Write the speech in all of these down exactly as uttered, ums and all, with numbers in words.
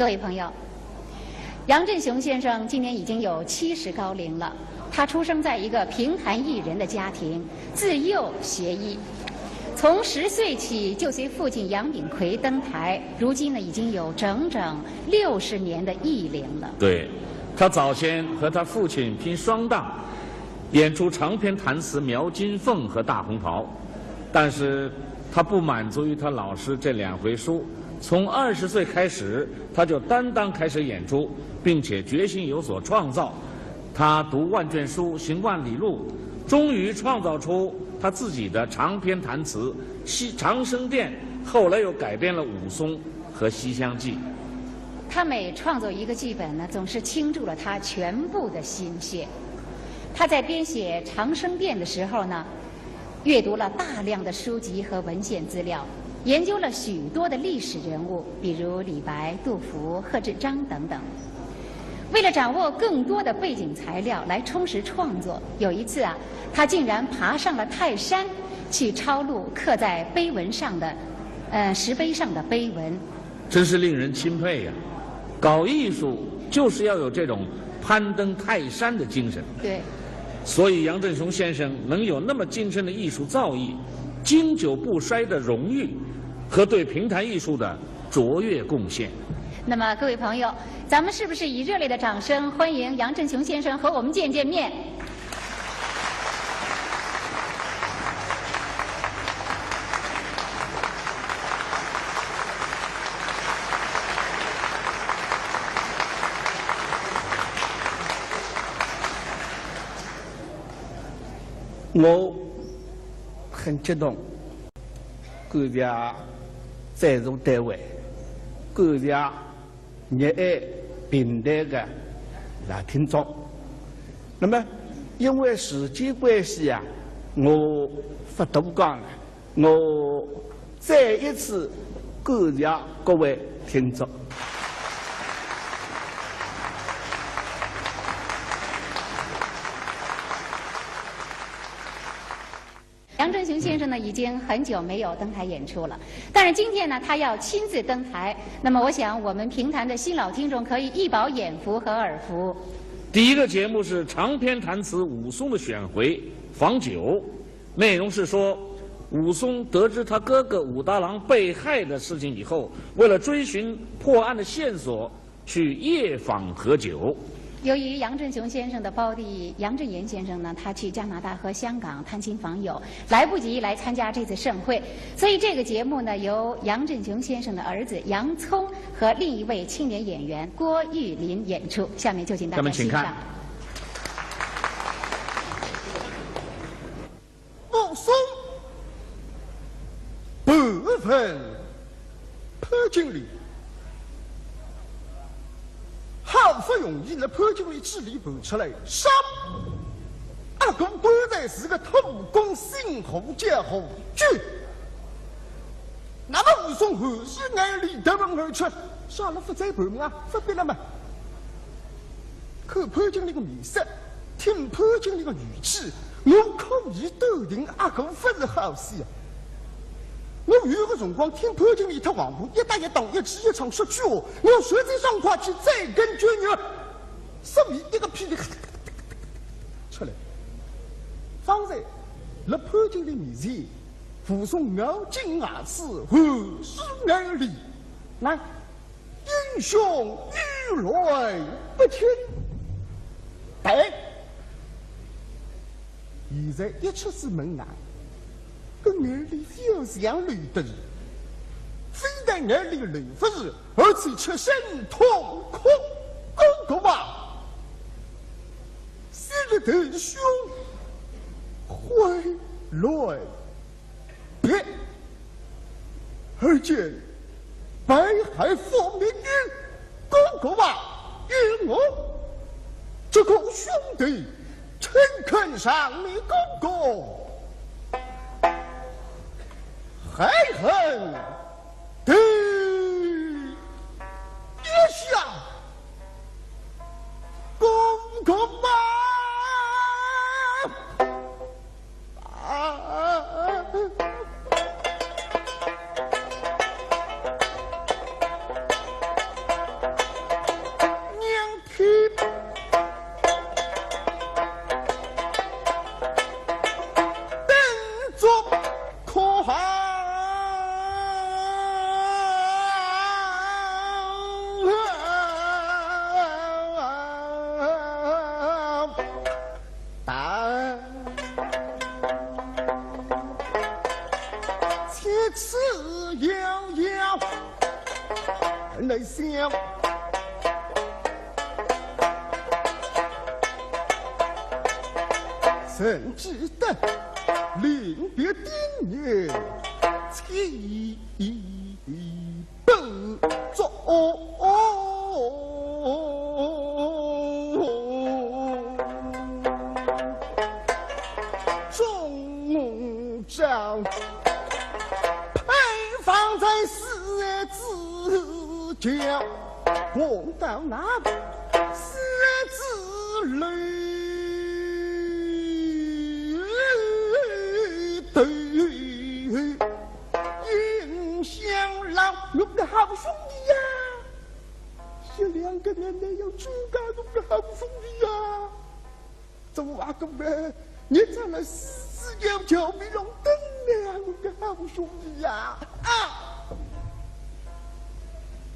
各位朋友，杨振雄先生今年已经有七十高龄了。他出生在一个评弹艺人的家庭，自幼学艺，从十岁起就随父亲杨炳奎登台，如今呢已经有整整六十年的艺龄了。对，他早先和他父亲拼双档，演出长篇弹词《描金凤》和《大红袍》，但是他不满足于他老师这两回书，从二十岁开始，他就担当开始演出，并且决心有所创造。他读万卷书，行万里路，终于创造出他自己的长篇弹词《西长生殿》，后来又改编了《武松》和《西厢记》。他每创作一个剧本呢，总是倾注了他全部的心血。他在编写《长生殿》的时候呢，阅读了大量的书籍和文献资料，研究了许多的历史人物，比如李白、杜甫、贺知章等等。为了掌握更多的背景材料来充实创作，有一次啊，他竟然爬上了泰山，去抄录刻在碑文上的，呃，石碑上的碑文。真是令人钦佩呀！搞艺术就是要有这种攀登泰山的精神。对，所以杨振雄先生能有那么精深的艺术造诣、经久不衰的荣誉和对评弹艺术的卓越贡献。那么各位朋友，咱们是不是以热烈的掌声欢迎杨振雄先生和我们见见面？我很激动，感谢赞助单位，感谢热爱评弹的老听众。那么，因为时间关系啊，我勿多讲了，我再一次感谢各位听众。杨振雄先生呢，已经很久没有登台演出了，但是今天呢，他要亲自登台。那么，我想我们评弹的新老听众可以一饱眼福和耳福。第一个节目是长篇弹词《武松》的选回，访九，内容是说，武松得知他哥哥武大郎被害的事情以后，为了追寻破案的线索，去夜访何九。由于杨振雄先生的胞弟杨振言先生呢，他去加拿大和香港探亲访友，来不及来参加这次盛会，所以这个节目呢，由杨振雄先生的儿子杨聪和另一位青年演员郭玉林演出。下面就请大家欣赏。下面请看。武松盘问潘金莲，好不容易辣潘金莲嘴里盘出来，啥？阿哥刚才是个土公，姓胡叫胡九。那么武松含糊眼泪夺门而出，啥了勿再盘问啊，勿必了嘛。 看潘金莲个面色，听潘金莲个语气，我可以断定阿哥勿是好心啊。我有个辰光听潘金莲搭王婆一搭一档，一气一场说句闲话，我实在爽快去再跟娟玉，所以一个屁出来。方才辣潘金莲面前，武松咬紧牙齿，含糊眼泪，那 英雄语来不听。哎，现在一出仔门外，搿眼泪勿像流得，非但眼泪流勿住，而且出声痛哭。哥哥啊，昔日弟兄回来别， 而今被害方面，哥哥啊，与我这个兄弟，诚恳上面哥哥，还恨第一下，哥哥啊！是遥遥，来想，曾记得临别的年，七 不作终朝，配放在狮子桥，望到那狮子楼头。 迎香楼，我个好兄弟呀！一两个月来要出家，我个好兄弟呀！做阿哥个，你站了四十年叫迷龙灯了呀，我个好兄弟呀！啊！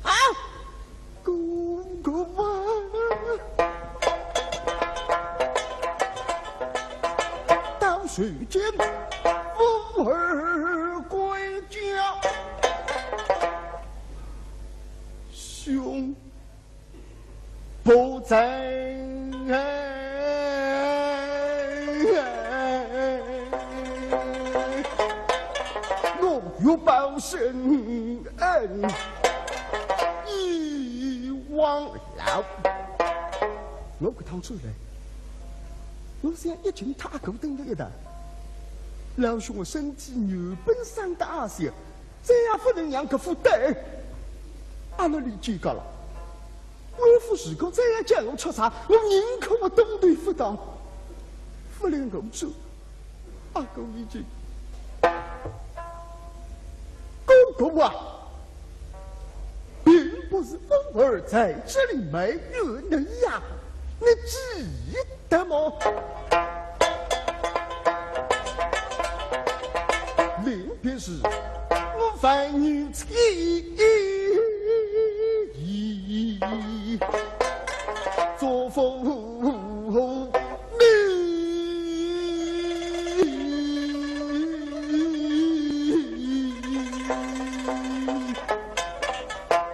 啊！ 哥哥啊！到时间我儿归家，兄不在。我欲报深恩， 一往老。我搿趟转来，我想一径搭阿哥蹲辣一道。老兄个身体原本生得阿小，再也勿能让搿副担阿拉里肩胛了。官府如果再要叫我出差，我宁可我东头勿到，勿来我做。 阿哥已经，哥哥啊，并不是我儿在这里埋怨你呀，你记得吗？临别时，我万语千言，嘱咐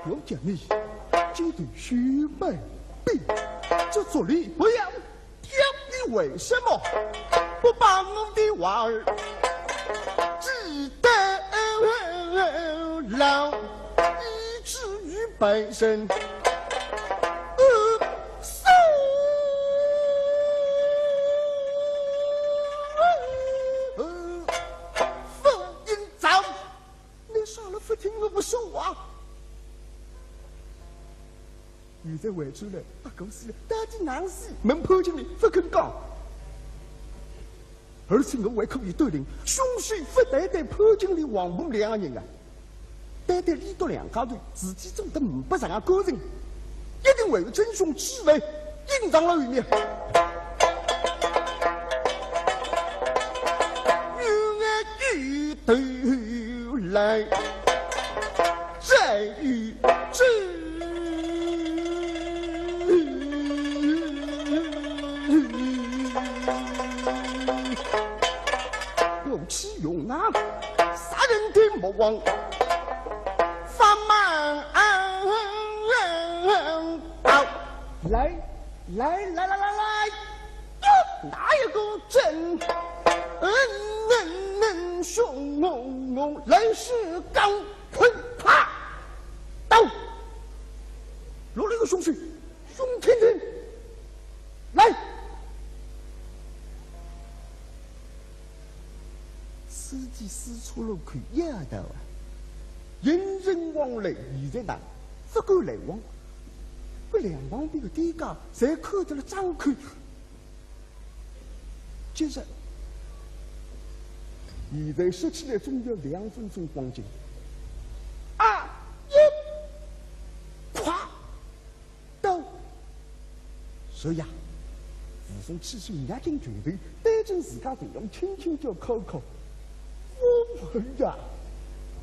我叫你这对血脉病，这做你不要，叫你为什么不把我的话儿记得牢，以至于半生。 你啥了勿听我说话？现在回转来，阿哥死了，到底哪能死？问潘金莲勿肯讲。而且我还可以断定，凶手勿单单潘金莲、王婆两个人啊， 单单李杜两家头，事体做得呒不啥个干净，一定还有真凶之位隐藏辣后面。女儿低头来，再与之。 我岂容那杀人的魔王发蛮傲？来，来，来，来，来，来，哪一个真？嗯，嗯，嗯，凶，来势刚，快，快，刀！落了一个凶手。 凶，听听，来！司机四出路口一道啊，人人往来，现在呢，勿敢来往，搿两旁边个店家侪看得了张口。 其实，现在说起来总要两分钟光景。啊，一，咵，刀。所以啊，武松起手拿紧拳头，对准自家头上轻轻叫敲敲。武二呀，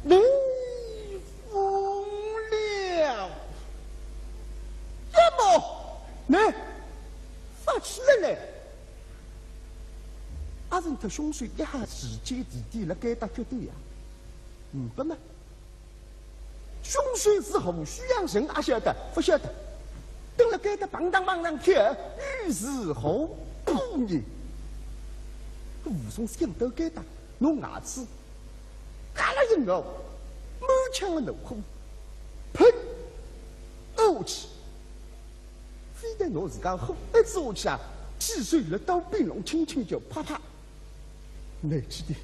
你疯了！要么，你发起来嘞！ 阿成搭凶手一下时间地点辣该搭决斗呀，嗯，不嘛。凶手是何许人，阿晓得？勿晓得。蹲辣该搭嘭当嘭当跳，又是何苦呢？武松想到该搭，拿牙齿嘎啦一咬，满腔的怒火，喷下去。非但拿自家火一直下去啊，屁水辣刀柄浪轻轻叫，啪啪，掞起点，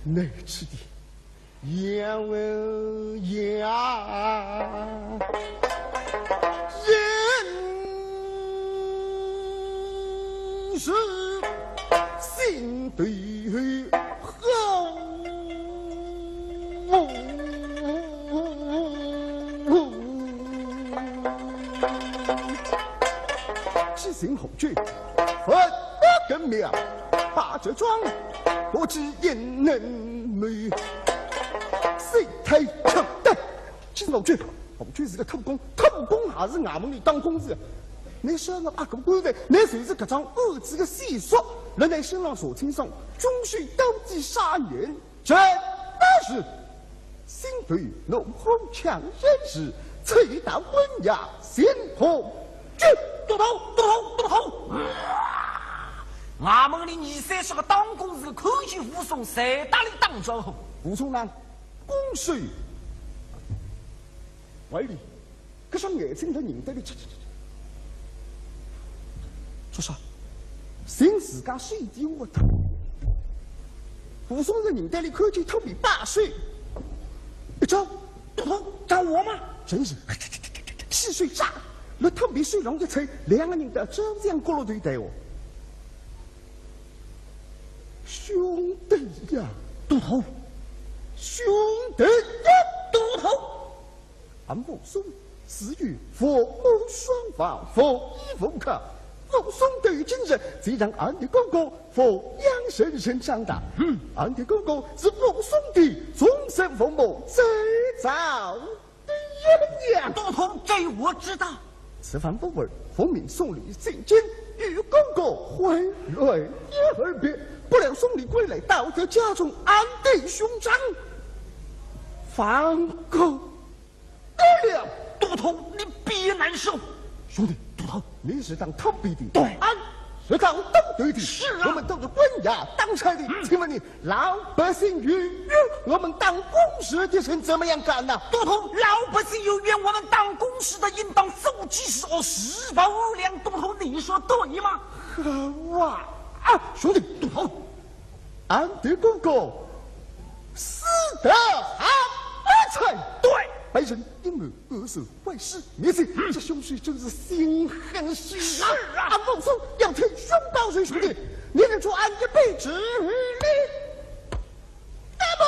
掞起点。 呀呀，人是心头好。七星红军，分个妙，把这桩国计也能谋。 谁推出的？七星红军，红军是个土工，土工还是衙门里当公事。倷身浪阿个官位，倷就是搿桩案子的线索，辣倷身浪查清爽，凶手到底啥人？真的是心头怒火强忍住，气到昏呀，心火军。都头，都头，都头！衙门里二三十个当公事，看见武松，侪搭俚打招呼。武松呢？ 公事。怀里，搿双眼睛辣认得俚，唰唰唰唰。说啥？寻自家手底下个土。武松辣认得俚，看见土匪摆手，一招，都头，找我吗？真是，屁水炸，辣土匪手浪一抽，两个人到朝阳角落头对哦。 兄弟呀，都头，兄弟呀，都头。俺武松自幼父母双亡，无依无靠。武松到今日，才让俺的哥哥抚养成人长大。嗯，俺的哥哥是武松的终身父母，最早 对呀，都头，这我知道。此番武二奉命送你进京，与哥哥回来一二别，不料送你归来，倒在家中俺的兄长放狗。对了，都头，你别难受。兄弟，都头，你是当土匪的，对，俺是当土匪的，是啊，我们都是官衙当差的，嗯，请问你 老百姓有冤，我们当公事的人怎么样干呢？都头，老百姓有冤，我们当公事的应当阻止是恶，实报无量。都头，你说对吗？好啊，啊，兄弟，都头，俺的哥哥死得好惨。对，被人阴谋 恶事坏事，你这，这凶手真是心狠手辣。是啊，俺武松要替兄报仇，兄弟，你能助俺一臂之力？那么，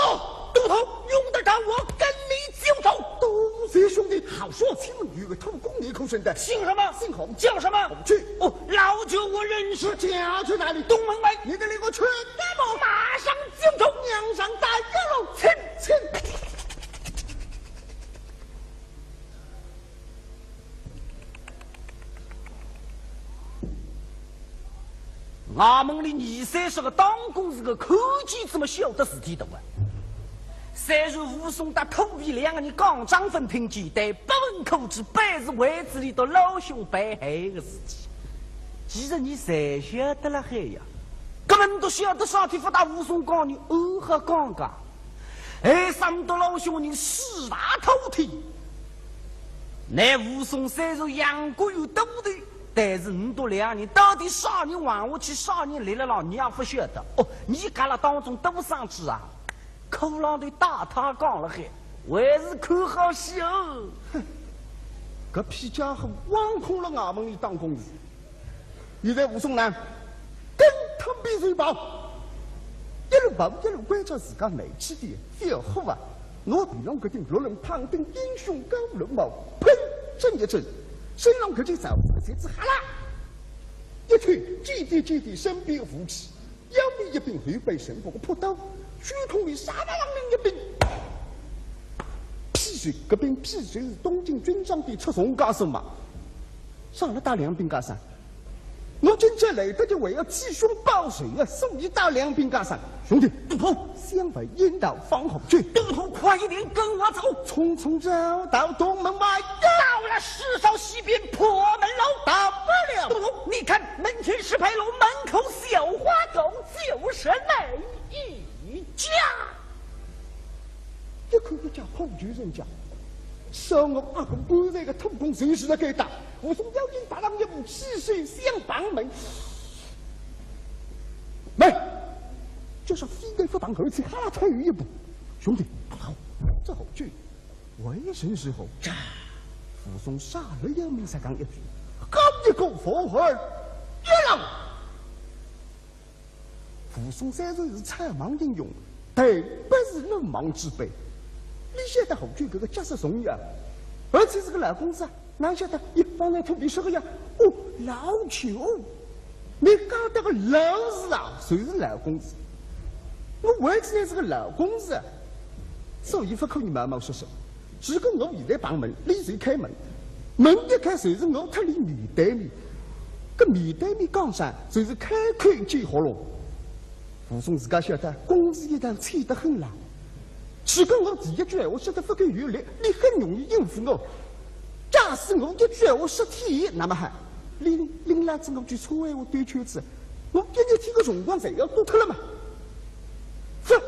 都头，用得着我跟你就走。多谢兄弟，好说。请问有个土工，你可认得？姓什么？姓洪。叫什么？洪俊。哦，老九我认识。家住哪里？东门外。你跟我去。那么，马上就走。娘上大街喽，请，请。 衙门里二三十个当公事的，看见仔么晓得事体大啊。虽然武松搭土匪两个人讲章分庭前，但不问可知，背后是为仔俚笃老兄办害的事体。其实伲侪晓得辣海呀，搿么都晓得啥体勿搭武松讲呢？暗黑讲讲。 哎，俺笃老兄人势大土地，乃武松虽然杨过有多的，但是伲笃两人到底啥人横下去，啥人立了牢，伲也勿晓得。哦，伲夹辣当中多生趣啊，裤浪头带他讲辣海，还是看好戏哦。哼，搿批家伙枉空了衙门里当公事。 现在武松呢，跟土匪就跑，一路跑一路关照自家拿起点小火啊，拿地浪搿顶六轮胖顶英雄高龙帽，砰，震一震，身浪搿件罩衫子哈啦一脱，尖尖尖尖，身边武器，腰里一柄，后背神佛个朴刀，胸口里啥啦啦一柄，匕首，搿柄匕首是东京军装店出重价数嘛，上了打两柄架势。 我今朝来得及，为要替兄报仇啊，所以带两兵加上。兄弟，都头，先把引道放好去。都头，快一点，跟我走。匆匆走到东门外，到了石首西边破门楼。到了。都头，你看门前石牌楼，门口绣花狗，就是那一家。 一看一家破旧人家，说我阿哥棺材个土工就是辣该搭，武松要紧踏上一步，起身想碰门。没，就是非但勿碰，而且还要退一步。兄弟，不好，这好久，为人是好。这，武松煞了要命，才讲一句，好一个武二一郎。 武松虽然是草莽英雄，但不是鲁莽之辈。你晓得何九搿个角色重要，而且是个老公子啊，哪晓得一方来土地说个呀？哦，老九，你讲这个老字啊，就是老公子。我为仔是个老公子啊，所以不可以冒冒失失。 如果我现在碰门，伊就开门，门一开就是我搭伊面对面，搿面对面讲啥，就是开口见喉咙。武松自家晓得，公事一道，气得很啦。如果我第一句闲话说得不够有力，伊很容易应付我。假使我一句闲话说忒，那么好，伊，伊拉仔我句粗闲话兜圈子， 我一日天个辰光侪要多脱了嘛。哼，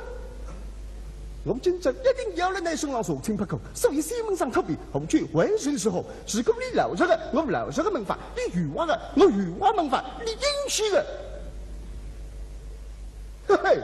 我今朝一定要辣伊身浪查清白过，所以先问声托比，何九为人是好，如果伊老实个，我老实个问法，伊圆滑个，我圆滑问法，伊阴险个。嘿嘿，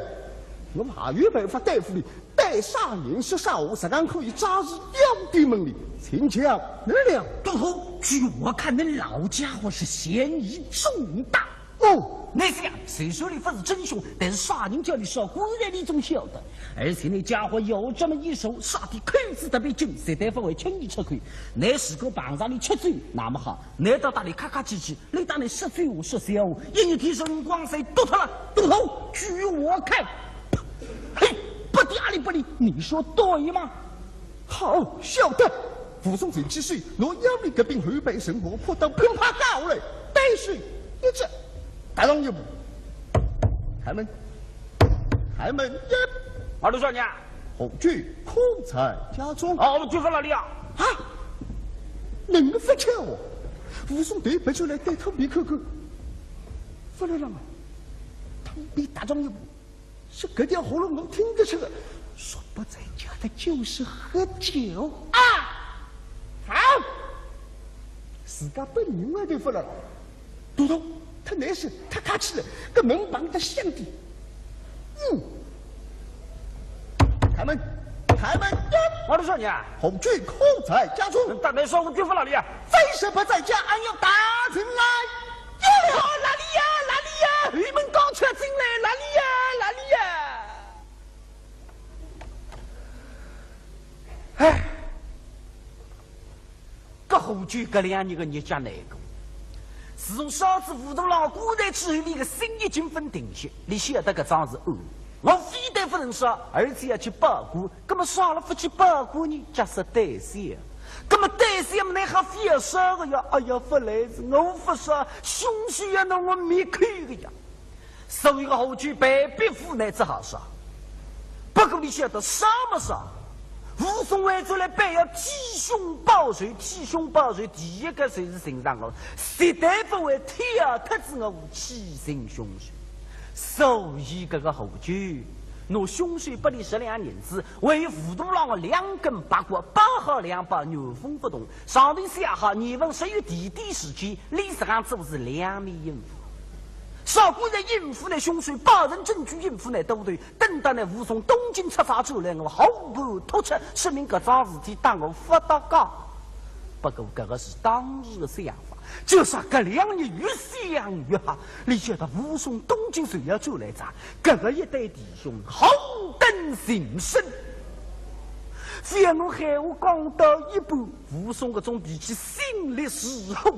我还有办法对付伊， 对啥人说啥话，实梗可以抓住要点门里，请教你了。不过，据我看，那老家伙是嫌疑重大。哦，你想，虽说你不是真凶，但是啥人叫你说，古然你总晓得。而且那家伙有这么一手，杀的口子特别紧，绝对不会轻易出口。你如果碰上伊吃酒，那么好，你到搭里客客气气， 你当你说醉话说笑话，一日天辰光侪多脱了，都好，据我看，嘿，不得阿里不理，你说对吗？好，晓得。武松挺起手，拿腰里搿柄后背神婆扑到砰啪高来，对手一只，踏上一步，开门，开门一，二路少爷，何九可在家中？啊，我就在那里啊。啊，能个不巧哦。 武松对别出来对托比看看，勿来了嘛。托比踏上一步，是搿条喉咙我听得出个，说不在家的就是喝酒啊。好，自家本人外头勿来了，都头，他难受，他卡起来，搿门梆得响的。 嗯，开门，开门！二路少爷，何九可在家中？大胆说，我就不哪里呀？非说不在家，俺要打进来。哟，哪里呀，哪里呀？后门刚出进来，哪里呀，哪里呀？哎， 搿何九搿两日个日脚难过。自从上次武大郎过来之后，伊个心已经分定心，伊晓得搿桩事安。我非但勿能杀，而且要去报官。葛末杀了勿去报官呢，假使对手，葛末对手么，乃还非要杀个呀？哎呀，勿来事，我勿杀，凶手要拿我灭口个呀。 所以个何九被逼无奈只好杀。不过伊晓得杀么杀，武松为仔来必要替兄报仇，替兄报仇，第一个就是寻上我，绝对勿会跳脱仔我去寻凶手。所以搿个何九，拿凶手拨伊十两银子，为武大郎个两根白骨包好两包，原封不动，上头写好年份、十月、地点、时间，伊实梗做仔两面印符。 啥个人应付呢凶手，保存证据应付呢都对，等到呢武松东京出发转来，我毫无突出，说明搿桩事体搭我勿搭界。不过搿个是当时个想法，就说搿两日越想越吓，伊晓得武松东京就要转来哉，搿个一对弟兄好等情深。只要我闲话讲到一半，武松搿种脾气心里是火，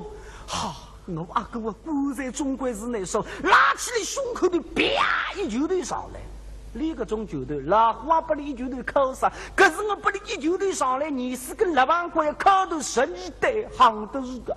哈， 我阿哥个棺材总归是难收，拉起来胸口头啪一拳头上来。伊搿种拳头，老虎也拨伊一拳头敲杀，搿是我拨伊一拳头上来，廿四根肋旁骨要敲断十二对，横得是个。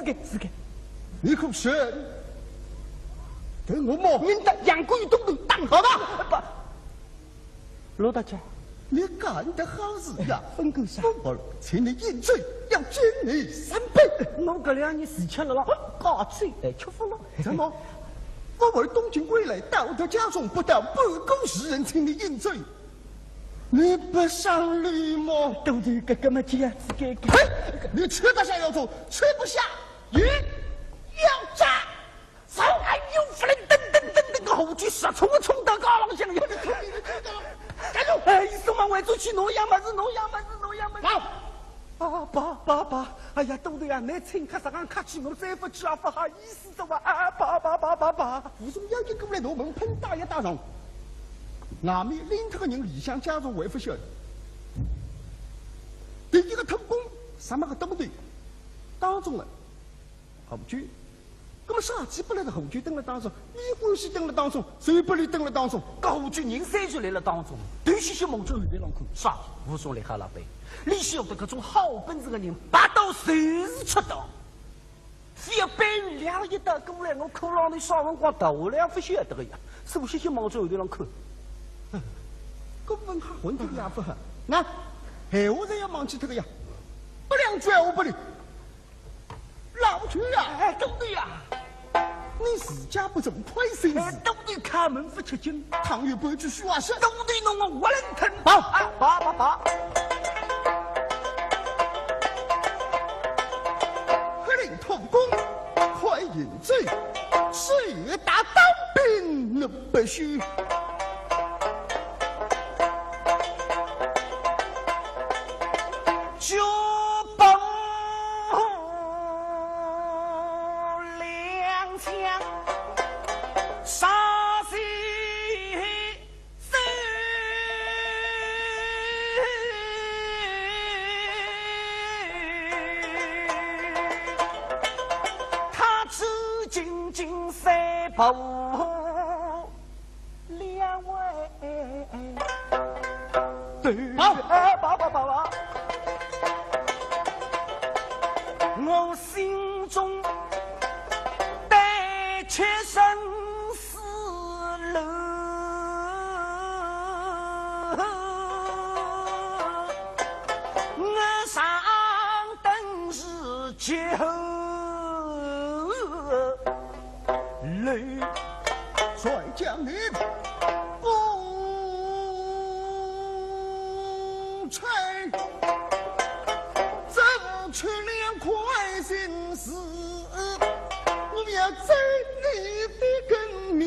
是个，是个。你可是？等我摸。您的阳光与东东打好吧？不，罗大姐，你干的好事呀！分狗啥？福尔请你饮酒，要敬你三杯。我搿两年时间了啦，高醉哎，吃不了。怎么？福尔东京归来，到得家中不到半个时辰，请你饮酒。 你不上礼貌。都是搿个么这样子个。嘿，你吃得下要走，吃不下也要斩。上岸有夫人噔噔噔噔个后继，杀冲冲到高浪向去。哎呦，哎，一手忙外走去，挪样么子，挪样么子，挪样么子。好。啊，爸，爸，爸，哎呀，都头呀，你请客啥个客气，我再不去啊，不好意思。 是吧？啊，爸，爸，爸，爸，爸。武松要紧过来，拿门梆打一打上，外面拎脱个人，里向家属还勿晓得。第一个偷工，什么个东西？当中了，好酒。那么啥，几不来的好酒蹲了当中，一欢喜蹲了当中，谁不来蹲了当中，高举人三十来了当中，对西西望着后头浪看，啥？武松来哈拉背，你晓得搿种好本事的人，拔刀就是出刀。 覅板两一刀过来，我看牢你啥辰光倒下来也勿晓得个呀。是勿是先望着后头浪看？顾文吓昏头也勿好，那闲话侪要忘记脱个呀。不两句闲话不离。老头呀，哎，都头呀，你自家不怎么开心事。哎，都头开门勿吃惊。倘有半句虚话说，都头弄我活人疼。好，啊，好，好，好。 黑令通工，快饮酒，只有打当兵不许。就把两枪杀死。 他只紧紧三步两位。对。好。哎，跑，跑，跑，跑。我心中胆怯生 死了，我上等是酒楼，再将你公差，怎出了快心事？ 我要在你的跟面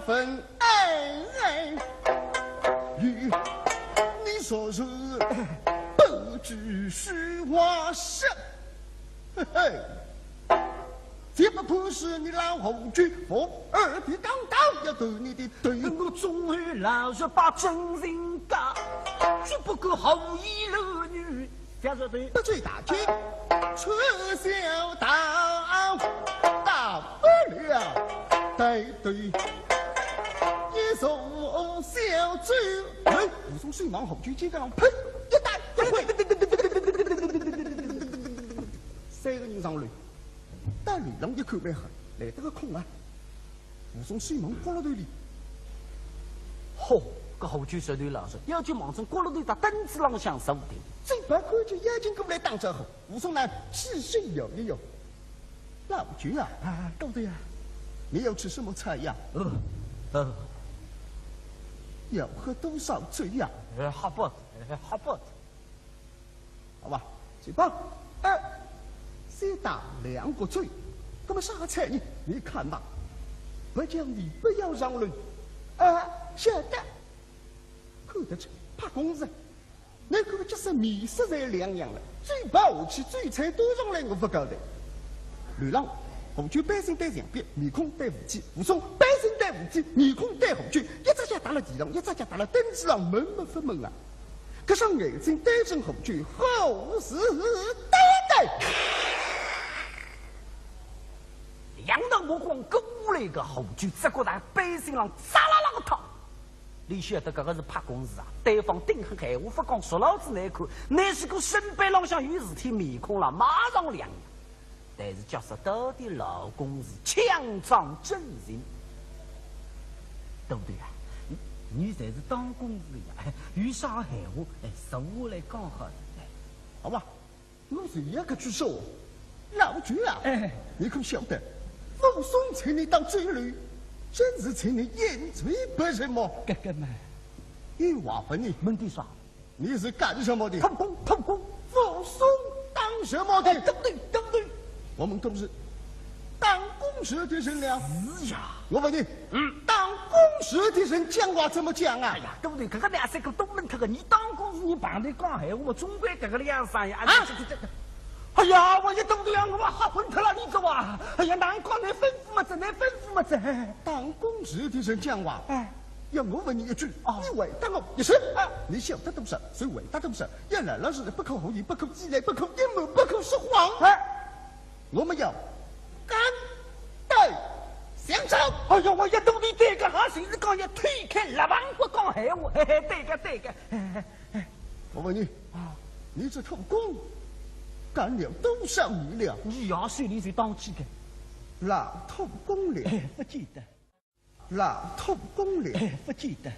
分爱，与你说是不知虚话说。嘿嘿，这不是你老虎局服二的当道，要对你的对。我总是老实把真情讲，只不过好意了女。 不追大军，出小道，大不了带队一坐小周。哎，武松手忙，后腰肩胛浪，砰，一搭一挥，三个人上来，但刘浪一看蛮好，来得个空啊。武松手忙角落头里，嚯，搿后腰实头老实，要紧望准角落头搭凳子浪向坐定。这边看见要紧过来打招呼，武松呢，起身摇一摇。老舅啊，啊，大舅啊，你要吃什么菜呀？呃，呃，要喝多少酒呀？呃，喝不，呃，喝不。好吧，去吧。哎，先打两个酒，那么啥个菜呢？你看吧，不叫你不要上来。啊，晓得。看得出，怕公子。 那个角色面色侪两样了，嘴巴下去，酒菜端上来我勿交代。刘浪，后腰背心对墙壁，面孔对无际；武松，背心对无际，面孔对后腰，一只脚踏辣地浪，一只脚踏辣凳子浪，问么勿问啊？搿双眼睛对准后腰，虎视眈眈。两道目光过来个后腰，只觉得背心浪扎啦啦个烫。 伊晓得搿个是怕公事啊，对方顶狠闲话勿讲，说老子难看，乃是个身背浪向有事体，面孔浪马上亮。但是角色到底老公事，强装镇静。对勿对啊？你，你侪是当公事呀，有啥闲话，哎，坐下来讲好哉。好吧， 我是一个举手。老舅啊，哎，你可晓得，武松请你到酒楼，真是请你饮醉不成么？哥哥们，有话问你。问的啥？你是干什么的？偷工，偷工。武松当什么的？哎，对不对？对不对？我们都是当公事的人了。是呀。我问你，嗯，当公事的人讲话怎么讲啊？哎呀，对不对？搿个两三个都问脱个，你当公事，你碰头讲闲话，总归搿个样子呀。啊，这这这，哎呀，我一懂得呀，我吓昏脱了，你知道啊？哎呀，难怪你吩咐么子，你吩咐么子。当公事的人讲话，哎，要我问你一句，啊，你回答我一声，啊，你晓得多少，就回答多少，要老老实实，不可胡言，不可积累，不可隐瞒，不可说谎。哎，我们要肝胆相照。哎呀，我一懂得对个，还是讲要推开lapang骨讲闲话，嘿嘿，对个对个。嘿嘿嘿，我问你，啊，你这偷工干了多少年了？你也算你是当起个。老偷工了。哎，不记得。老偷工了。哎，不记得。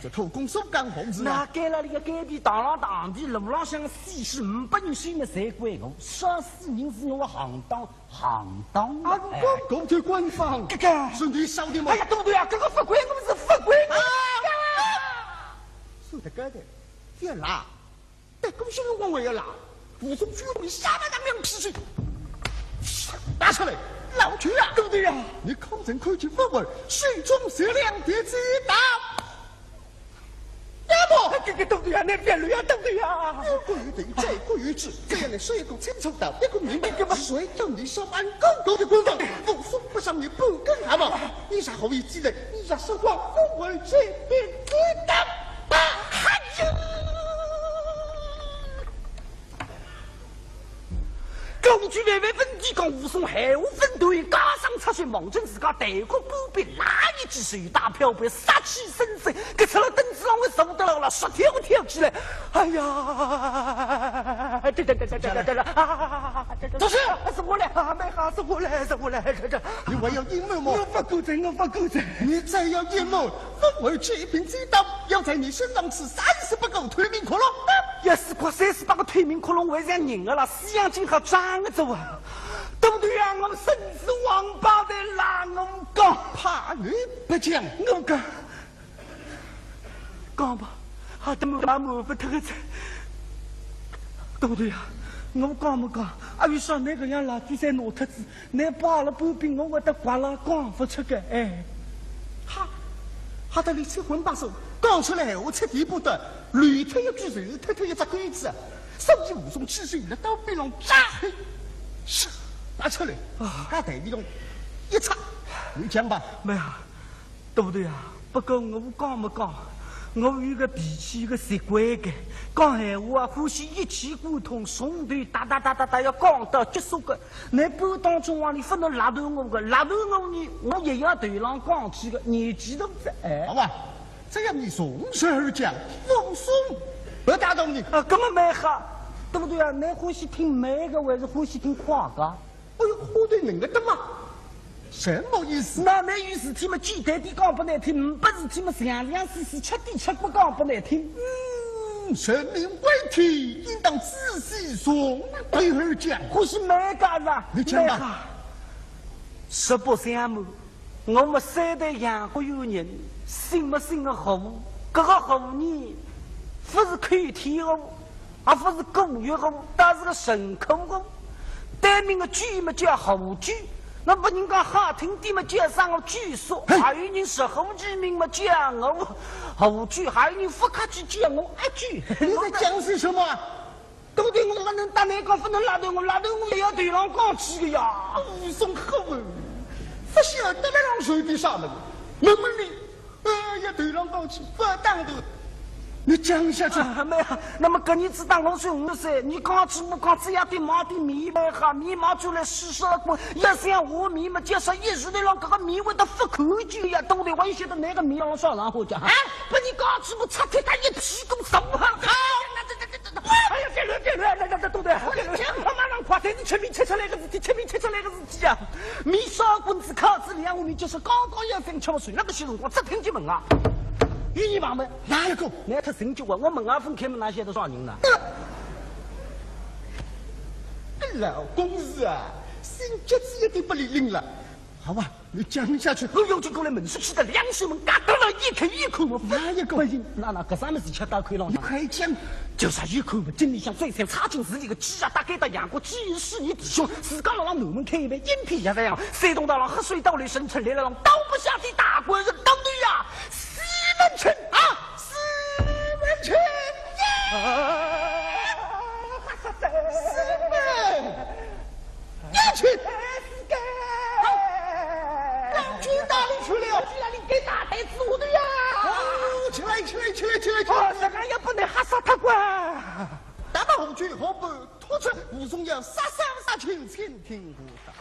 这偷工所干何事啊？那该了，你个该比当啷当地路浪向死是五百人，谁么谁管我？杀死人是我行当，行当啊！啊，我讲过去官方，这个是你烧的吗？哎呀，对不对啊？这个不管我们是不管我们。啊！说得对的，别拉。 但搿个辰光我要拉，武松就用力啥么当两皮筋，拿出来，老舅啊，对不对呀？你可曾看见武二手中这两滴子弹？要么，这个对不对呀？那边路呀，对不对呀？有规定，再过有制，这样的说一个清楚道，一个明白，一个嘛，谁叫你上班更多的官方？武松不上你不更好吗？你啥好意思的？你啥说话，武二这边子弹吧，哎呀！ 讲句万万问题讲，武松闲话勿对，加上出去望准自家头壳半边，拉一记手打飘白，杀气森森，搿出了凳子浪会受得了了，说跳勿跳起来。哎呀，这这这这这这这啊，这这，这是，是我来啊，没好，是我来，是我来，这这。你还要隐瞒吗？我不够真，我不够真。你再要隐瞒，武二这一柄尖刀要在你身上刺三十八个透明窟窿。 一死快三十八个透明窟窿，还像人个啦，死样今好装个走啊！对不对啊？我孙子王八蛋拉我讲，怕你不讲，我讲，讲吧，啊，等我妈妈不特个在，对不对啊？我讲没讲？阿有啥那个样老子在拿特子， 拿把了半边，我会得刮了讲勿出个，哎。哈，吓得你七荤八素，讲出来闲话七颠八倒，漏脱一句就是脱脱一只钩子啊！所以武松起手辣刀背浪扎，嘿，是，拔出来，啊，搿台面浪一插，你讲吧。没有，对不对啊？不过我讲没讲，我有个脾气，有个习惯个，讲闲话啊，欢喜一气贯通，从头哒哒哒哒哒要讲到结束个。倷半当中往里勿能拉断我个，拉断我呢，我也要头浪讲起个，年纪大哉。哎，好吧，这样你从实而讲，武松不打动你。啊，搿么蛮好，对不对啊？倷欢喜听慢个，还是欢喜听快个？ 哎哟，话头能个得嘛？什么意思？那倷有事体嘛，简单点讲拨倷听，呒不事体嘛，详详细细，吃点吃个讲拨倷听。嗯，人命关天，应当仔细从头而讲。欢喜慢个啊？你讲吧。慢个。实不相瞒，我们三代杨家有人，姓么姓个胡，搿个胡呢，勿是口天胡， 也勿是古月胡，倒是个顺口胡。对面个句么叫胡句，那么人家好听点么叫啥个句说，嘿。还有人直呼其名么叫我胡句，还有人勿客气叫我阿句。你在讲些什么啊？到底我勿能搭倷讲，勿能拉断我，拉断我也要头浪讲起个呀。武松好哦，勿晓得辣浪受点啥么，问问你。 哎呀，头浪讲起，勿打头。你讲下去。啊，没有，那么搿日子当我是五十岁，你讲起不讲，只要点买点面蛮好，面买出来试试看，要想我面嘛，就是一时头浪搿个面会得勿看见呀，懂得？我也晓得那个面浪上上好讲。哎，拨你讲起不拆脱他一屁股什么好看？哎呀，这这这这，哎呀，这这这这，这这这这，讲话马上快，但是吃面吃出来个事体，吃面吃出来个事体啊！面烧滚子烤子两碗面，就是刚刚要翻吃勿水，那个些辰光只听见门啊，有人忙么？哪一个？拿他醒叫啊！我门啊分开么，哪晓得啥人呢？老公子啊，心急子一点不理人了，好吧？ 你讲下去。哎呦，就过来门出去的两扇门，嘎当啷一开一口嘛，哪一个？那那搿啥么事吃到口浪向？你快讲。就是一口嘛，井里向最先插进自己个鸡啊，大概到杨过鸡是一弟兄，自家辣辣南门开一爿，阴皮也这样，山东到了黑水道里生存来了，刀不下地大官人当对呀，西门庆啊，西门庆呀！西门 年轻。老君哪里去了？我去哪里给大太子我的呀？哦，起来，起来，起来，起来，起来！哦，这个也不能吓煞他个。大马红军后背突出武松要杀杀杀，请请听我的。